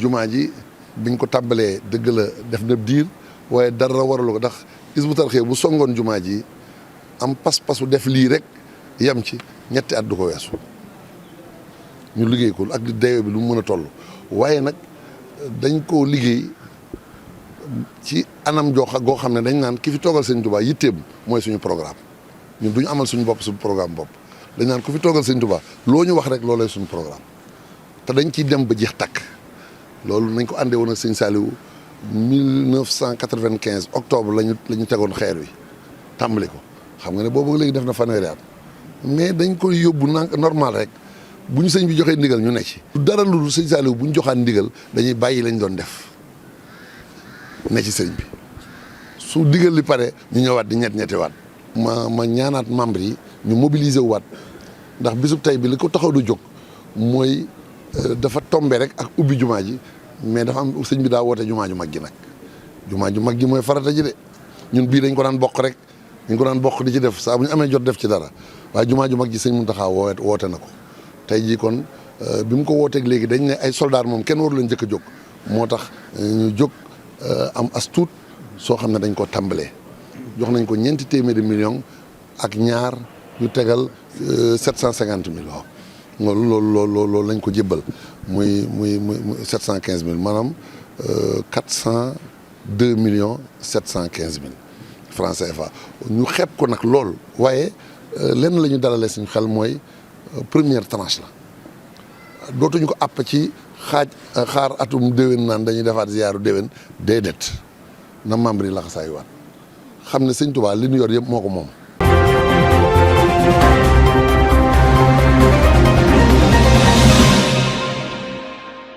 jumaa ji biñ ko tàmbalee dëgg la def na diir waaye dara waralu ko ndax Hizbut Tarqiyyah bu songoon jumaa ji am pas-pasu def lii rek yem ci ñetti at du ko weesu ñu liggéey ko ak dayo bi lu mu mën a toll waaye nag dañ koo liggéey ci anam goo xam ne dañ naan ki fi toogal Sëñ Tuubaa yitteem mooy suñu programme ñun duñu amal suñu bopp suñu programme bopp dañ naan ku fi toogal Sëñ Tuubaa loo ñu wax rek loolay suñu programme te dañ ciy dem ba jeex takk loolu nañ ko àndee woon ak Sëñ Saliou 1995 octobre la ñu tegoon xeer wi tàmbali ko xam nga ne boobu léegi def na fanweeri at mais dañ koy yóbbu normal rek bu ñu sëñ bi joxee ndigal ñu ne ci. dara lu dul Sëñ Saliou bu ñu joxaan ndigal dañuy bàyyi lañ doon def ne ci sëñ bi su digal li pare ñu ñëwaat di ñetti waat. ma ñaanaat membre yi ñu mobiliser waat ndax bisub tey bi li ko taxaw du jóg mooy dafa tombe rek ak ubbi jumaa ji mais dafa am sëñ bi daa woote jumaa ju mag gi nag jumaa ju mag gi mooy farata ji de ñun bii dañ ko daan bokk rek dañ ko daan bokk di ci def saa bu ñu amee jot def ci dara waaye jumaa ju mag ji sëñ Muntaxa woote na ko tey jii kon bi mu ko wooteeg léegi dañ ne ay soldaar moom kenn waru leen njëkk a jóg moo tax ñu jóg am as tuut soo xam ne dañ ko tàmbalee jox nañ ko ñeenti téeméeri millions ak ñaar ñu tegal 750 000 waaw loolu lañ ko jébbal muy 715 000 maanaam 402 millions 715 000 francs CFA ñu xeeb ko nag lool waaye lenn la ñu dalalee suñu xel mooy première tranche la dootuñu ko àpp ci xaar atum déwén naan dañuy defaat ziyaaru déwén déedéet na membre yi laxasaayu waat xam ne Sëñ Tuubaa li ñu yor yëpp moo ko moom